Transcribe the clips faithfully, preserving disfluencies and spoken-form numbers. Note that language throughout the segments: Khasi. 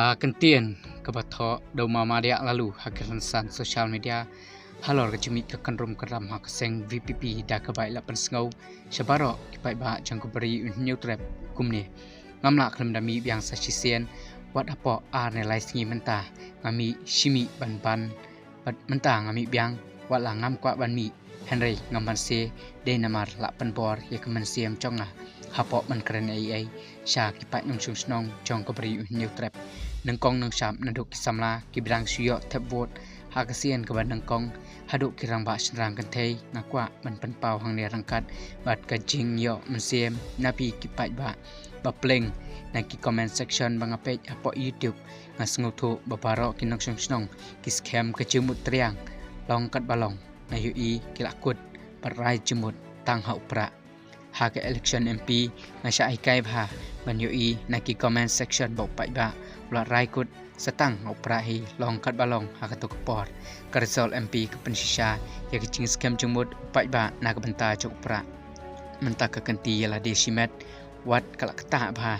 Ha ka ktien kaba thoh da u Mama Diah Laloo ha ki rynsan social media halor ka jingmih ka kynrum kynram ha ka seng VPP, da kaba la pynsngew sha baroh ki paidbah jong ka Bri U Hynñiewtrep kumne: Ngam lah khlem da mih biang sa shisien, wat hapoh ar ne lai sngi mynta nga mih shi mih ban ban, bad mynta nga mih biang, wat la ngam kwah ban mih, hynrei ngam banse, dei namar la pynbor ïa ka mynsiem jong nga hapoh ban kren ei ei sha ki paid nongshong shnong jong ka Bri U Hynñiewtrep. Nyngkong nyngshap naduh ki samla kiba dang shu ïoh thep vote ha ka sien kaba nyngkong, haduh ki rangbah shynrang kynthei, nga kwah ban pynpaw hangne ryngkat bad ka jingïoh mynsiem na phi ki paidbah. Ba pleng na ki comment section ba nga peit hapoh YouTube, nga sngewthuh ba baroh ki nongshong shnong ki skhem ka jingmut triang long katba long. Nga ïohi ki la kut bad rai jingmut tang ha u Prah. Ha ka election MP, nga shah hikai bha ban ïohi na ki comment section ba u paidbah u la rai kut sa tang ha u Prah hi long katba long ha kato ka por. Ka result MP ka pynshisha ïa ka jingskhem jingmut u paidbah na ka bynta jong u Prah. Mynta ka kynti ïa lade shimet, wat ka la ktah bha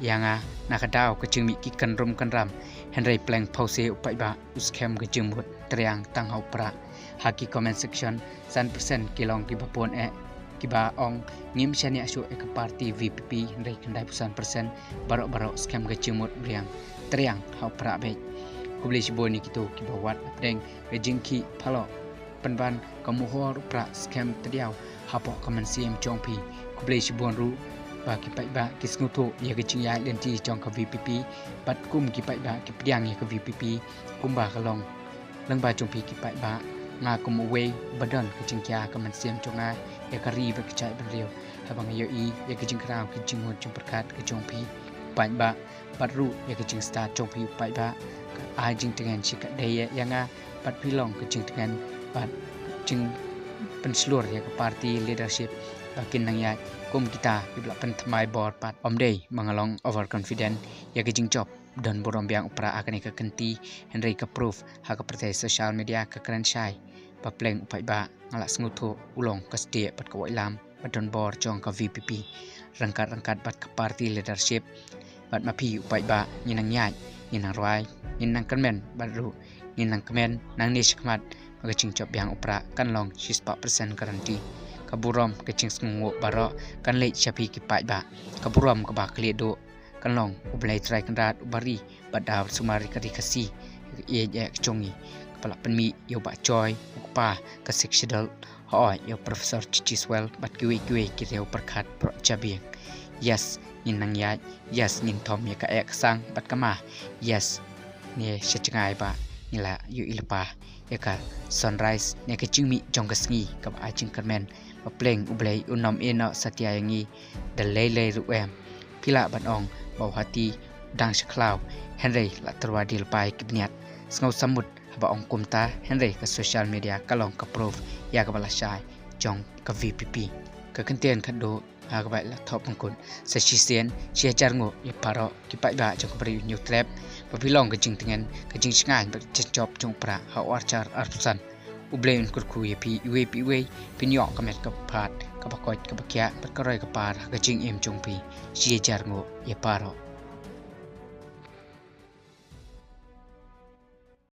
ïa nga na ka daw ka jingmih ki kynrum kynram, hynrei pleng phewse u paidbah u skhem ka jingmut triang tang ha u Prah. Ha ki comment section, san percent ki long kiba pun eh, kiba ong ngim shaniah shuh ïa ka party VPP, hynrei khyndai phew san percent baroh baroh skhem ka jingmut triang, triang ha u Prah beit. Khublei shibun ïa kito kiba wad hapdeng ka jingkhih phalok, pynban ka mohor u Prah skhem tdiaw hapoh ka mynsiem jong phi. Khublei shibun ruh ba ki paidbah ki sngewthuh ïa ka jingïaid lynti jong ka VPP, bad kum ki paidbah ki pdiang ïa ka VPP kumba ka long. Lyngba jong phi ki paidbah, nga kum uwei ba don ka jingkhia ka mynsiem jong nga ïa ka ri bad ka jaitbynriew, haba nga ïohi ïa ka jingkhraw ka jingmut jingpyrkhat ka jong phi paidbah, bad ruh ïa ka jingstad jong phi u paidbah, ka ai jingtngen shi katdei ïa nga, bad phi long ka jingtngen bad jingpynshlur ïa ka party leadership ba kin nang ïaid kum kita kiba la pynthymmai bor pat. Ym dei ba nga long overconfident ïa ka jingjop, don burom biang u Prah ha kane ka kynti, hynrei ka proof ha ka pyrthei social media ka kren shai ba pleng u paidbah nga la sngewthuh u long ka stieh bad ka waitlam ba don bor jong ka VPP ryngkat ryngkat bad ka party leadership. Bad ma phi u paidbah ngin nang ïaid, ngin nang rwai, ngin nang kmen, bad ruh ngin nang kmen nangne shakhmat ba ka jingjop biang u Prah kan long shispah percent guarantee. Ka burom ka jingsngewnguh baroh kan leit sha phi ki paidbah. Ka burom kaba khlieh duh kan long U Blei Trai Kynrad uba ri bad da sumar ïa ka ri Khasi, ïa ka jong ngi, kaba la pynmih ïa u Bah Joy, u kpa ka Sixth Schedule, hooid ïa u Professor G G Swell bad kiwei kiwei ki riew pyrkhat baroh jabieng. Yes, ngin nang ïaid. Yes, ngin thom ïa ka eh ka sang bad ka ma. Yes, ne sha jngai ba ngi la ïohi lypa ïa ka sunrise ne ka jingmih jong ka sngi kaba ai jingkyrmen. Ba pleng U Blei un ym ïehnoh satia ïa ngi da lei lei ruh em. Phi lah ban ong ba u hati dang sha khlaw, hynrei la tyrwa da lypa ïa ki bniat. Sngew samut haba ong kumta, hynrei ka social media ka long ka proof ïa kaba lashai jong ka VPP. Ka kyntien khatduh ha kaba la thoh pynkut: Sa shisien shi hajar nguh ïa baroh ki paidbah jong ka Bri U Hynñiewtrep, ba phi long ka jingtngen, ka jingshngaiñ bad ka jingjop jong u Prah ha u arhajar arphew san. U Blei un kyrkhu ïa phi iwei pa iwei, phin ïoh ka met kaba phad, kaba koit kaba khiah bad ka roi ka par ha ka jingim jong phi. Shi hajar nguh ïa baroh.